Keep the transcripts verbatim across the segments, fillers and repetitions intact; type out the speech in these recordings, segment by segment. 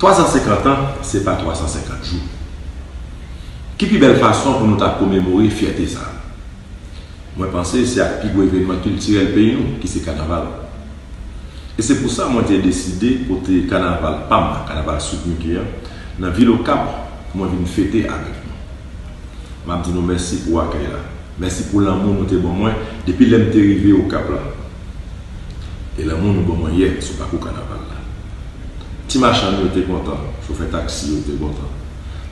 Twa san senkant an, se pa twa san senkant jou. Ki pi bèl fason pou nou ta komemore fyète sa a? Mwen panse se ak pi gwo evènman kiltirèl peyi nou, ki se kanaval. E se pou sa mwen te deside pote kanaval pa m nan, kanaval Sweet Micky an, nan vil Okap pou mwen vin fete avèk nou. M ap di nou mèsi pou akèy la. Mèsi pou lanmou nou te ban mwen depi lè m te rive Okap la. E lanmou nou ban mwen yè sou pakou kanaval la. Ti machann yo te kontan, chofè taksi yo te kontan,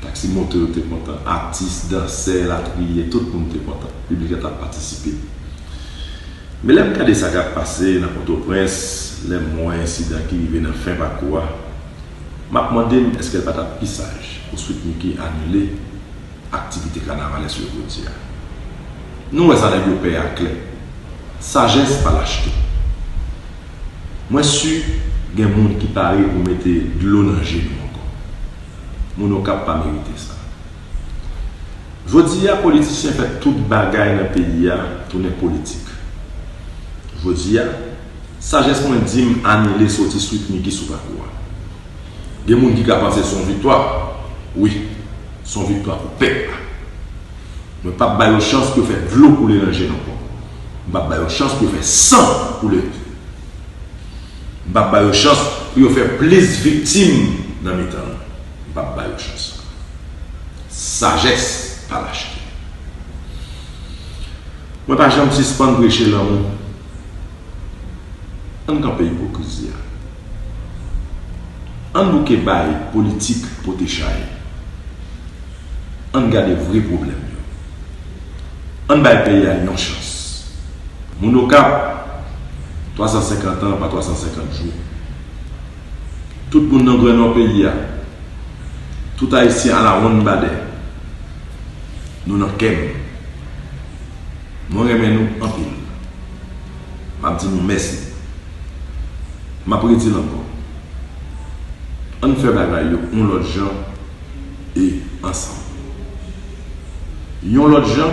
taksi moto yo te kontan, atis, dansè, latriye, tout moun te kontan. Piblik la t ap patisipe. Men lè m gade sa k ap pase nan Pòtoprens, lè m wè ensidan ki rive nan fen pakou a, m ap mande m èske l pa t ap pi saj pou Sweet Micky anile aktivite kanavalès yo jodi a. Nou wè sa nèg yo pè a klè. Sajès pa lachte. Mwen si gen moun ki pare pou mete dlo nan je nou ankò. Moun Okap pa merite sa. Jodi a, politisyen fè tout bagay nan peyi a tounen politik. Jodi a, sajès mwen di m anile soti Sweet Micky sou pakou a. Gen moun ki ka panse se yon viktwa. Wi, se yon viktwa pou pèp la. Mwen p ap ba yo chans pou yo fè dlo koule nan je n ankò. M p ap ba yo chans pou yo fè san koule. M p ap ba yo chans pou yo fè plis viktim nan mitan nou. M p ap ba yo chans. Sajès pa lachte. Mwen pa janm sispann preche lanmou. Ann kanpe ipokrizi a. Ann bouke bay politik pote chay. Ann gade vre pwoblèm yo. Ann bay peyi a yon chans. Moun Okap, twa san senkant an pa twa san senkant jou. Tout moun nan Gran Nò peyi a, tout Ayisyen alawonnbadè, nou nan kè m. Mwen renmen nou anpil. M ap di nou mèsi. M ap redi l ankò. Ann fè bagay yo yon lòt jan e ansanm. Yon lòt jan,